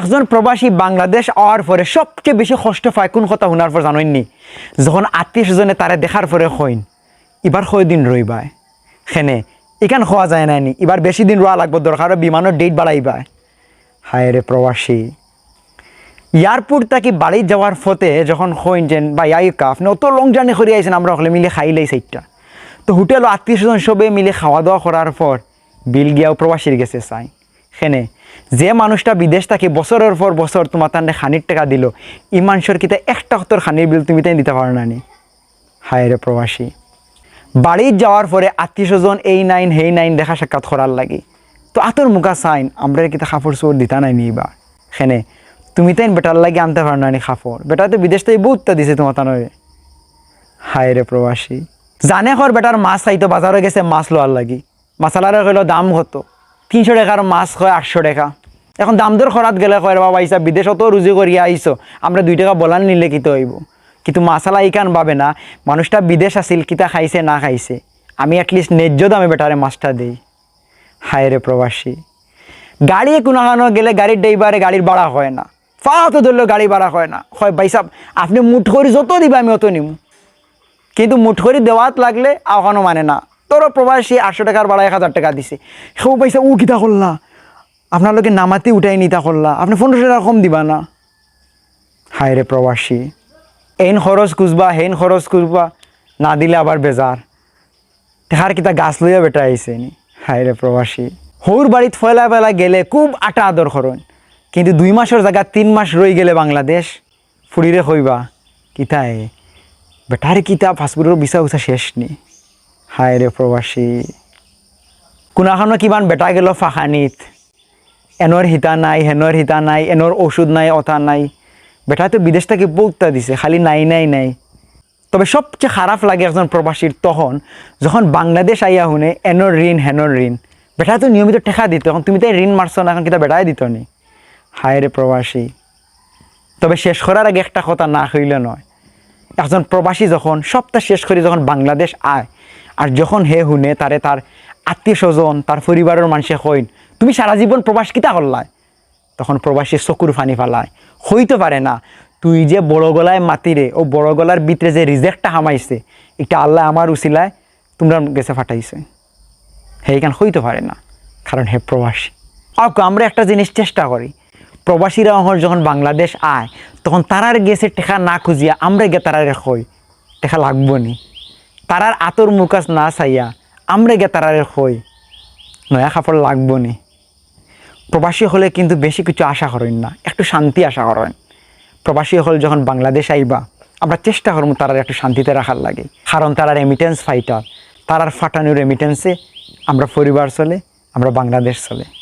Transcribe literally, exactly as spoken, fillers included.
একজন প্রবাসী বাংলাদেশ আওয়ার পরে সবচেয়ে বেশি কষ্ট পায় কোন কথা হুনার পর জানইননি? যখন আত্মীয় স্বজনে তারে দেখার পরে কইন, "ইবার কয়দিন রইবায়?" কেনে, ইখান কওয়া যায় না নি, "ইবার বেশি দিন রওয়া লাগবো, দরকার অয় বিমানর ডেট বাড়াইবায়।" হায় রে প্রবাসী। এয়ারপোর্ট থাকি বাড়িত যাওয়ার পথে যখন কইন যে, "ভাই, আইউক্কা, আপনে অত লং জার্নি করি আইছইন, আমরা হকলে মিলি খাইলাই চাইরটা।" তো হোটেলো আত্মীয় স্বজন সবে মিলি খাওয়া দাওয়া করার পর বিল গিয়াও প্রবাসীর গেছে চায়। কেনে, যে মানুষটা বিদেশ থাকি বছরর পর বছর তুমার তানরে খানির টেকা দিলো, ই মানষর কিতা একটা অক্তর খানির বিল তুমিতাইন দিতা পারো না নি? হায় রে প্রবাসী। বাড়িত যাওয়ার পরে আত্মীয় স্বজন এই নাইন, হেই নাইন, দেখা সাক্ষাৎ করার লাগি। তো আতর মুখা চাইন, আমরারে কিতা কাপড় চোপড় দিতা নায় নি বা? কেনে, তুমিতাইন বেটার লাগি আনতা পারো না নি কাপড়? বেটায় তো বিদেশ থাকি বউততা দিছে তুমার তানরে। হায় রে প্রবাসী। জানে কর বেটার মাছ খাইতো, বাজারো গেছে মাছ লওয়ার লাগি। মাছআলারে কইলো, "দাম কত?" তিনশো টেকার মাছ কয় আটশো টেকা। এখন দাম দর করাত গেলে কয়, "রে বাবা, ইসা বিদেশ অত রুজি করিয়া আইছো, আমরা দুই টেকা বলান নিলে কিতা অইবো?" কিন্তু মাছআলা ইখান ভাবে না, মানুষটা বিদেশ আছিল, কিতা খাইছে না খাইছে, আমি at least ন্যায্য দামে বেটারে মাছটা দেই। হায় রে প্রবাসী। গাড়িয়ে কুনাখানো গেলে গাড়ির ড্রাইভারে গাড়ির ভাড়া কয় না, ফাও তো ধরলেও গাড়ি ভাড়া কয় না, কয়, "ভাইসাব, আপনে মুঠ করি যত দিবা আমি অত নিমু।" কিন্তু মুঠ করি দেওয়াত লাগলে অখানও মানে না। ধরো প্রবাসী আটশো টেকার ভাড়া এক হাজার টেকা দিছে, "ও ভাইসাব, ও কিতা করলা? আপনার লগে নামাতি উঠাই নিতা করলা, আপনে পনেরোশো টেকা কম দিবা না?" হায় রে প্রবাসী, এইন খরচ খুজবা, হেইন খরচ খুজবা, না দিলে আবার বেজার। টেকার কিতা গাছ লইয়া বেটা আইছে নি? হায় রে প্রবাসী। হউর বাড়িত পয়লা পয়লা গেলে খুব আটা আদর করইন, কিন্তু দুই মাসর জাগাত তিন মাস রই গেলে বাংলাদেশ, ফুড়িরে কইবা, "কিতা এ? বেটার কিতা পাসপোর্টর ভিসা উসা শেষ নি?" হায় রে প্রবাসী। কুনাখানো কিবান বেটা গেলো ফাঁকানিত, এনর হিতা নাই, হেনর হিতা নাই, এনর ঔষধ নাই, অতা নাই। বেটায় তো বিদেশ থাকি বউততা দিছে, খালি নাই, নাই, নাই। তবে সবচেয়ে খারাপ লাগে একজন প্রবাসীর তখন, যখন বাংলাদেশ আইয়া হুনে এনর ঋণ, হেনর ঋণ। বেটায় তো নিয়মিত টেকা দিতো, এখন তুমিতাইন ঋণ মারছো না, এখন কিতা বেটায় দিতো নি? হায় রে প্রবাসী। তবে শেষ করার আগে একটা কথা না কইলে নয়। একজন প্রবাসী যখন সবটা শেষ করি যখন বাংলাদেশ আয়, আর যখন হে হুনে তারে তার আত্মীয় স্বজন, তার পরিবারর মানষে কইন, "তুমি সারা জীবন প্রবাস কিতা করলায়?" তখন প্রবাসী চকুর পানি ফালায়, কইতো পারে না, "তুই যে বড় গলায় মাতিরে, অউ বড় গলার ভিতরে যে রিজেক্টটা হামাইছে, ইটা আল্লায় আমার উছিলায় তুমরার গেছে ফাটাইছে।" হে ইখান কইতো পারে না, কারণ হে প্রবাসী। আউক্কা, আমরা একটা জিনিস চেষ্টা করি, প্রবাসীরা অখন যখন বাংলাদেশ আয়, তখন তারার গেছে টেকা না খুজিয়া আমরা গিয়া তারারে কই, "টেকা লাগবো নি?" তারার আতর মুখাজ না চাইয়া আমরা গিয়া তারারে কই, "নয়া কাপড় লাগবো নি?" প্রবাসী অকলে কিন্তু বেশি কিছু আশা করইন না, একটু শান্তি আশা করইন। প্রবাসী অকল যখন বাংলাদেশ আইবা, আমরা চেষ্টা করমু তারারে একটু শান্তিতে রাখার লাগি, কারণ তারা রেমিটেন্স ফাইটার, তারার ফাটানো রেমিটেন্সে আমরা পরিবার চলে, আমরা বাংলাদেশ চলে।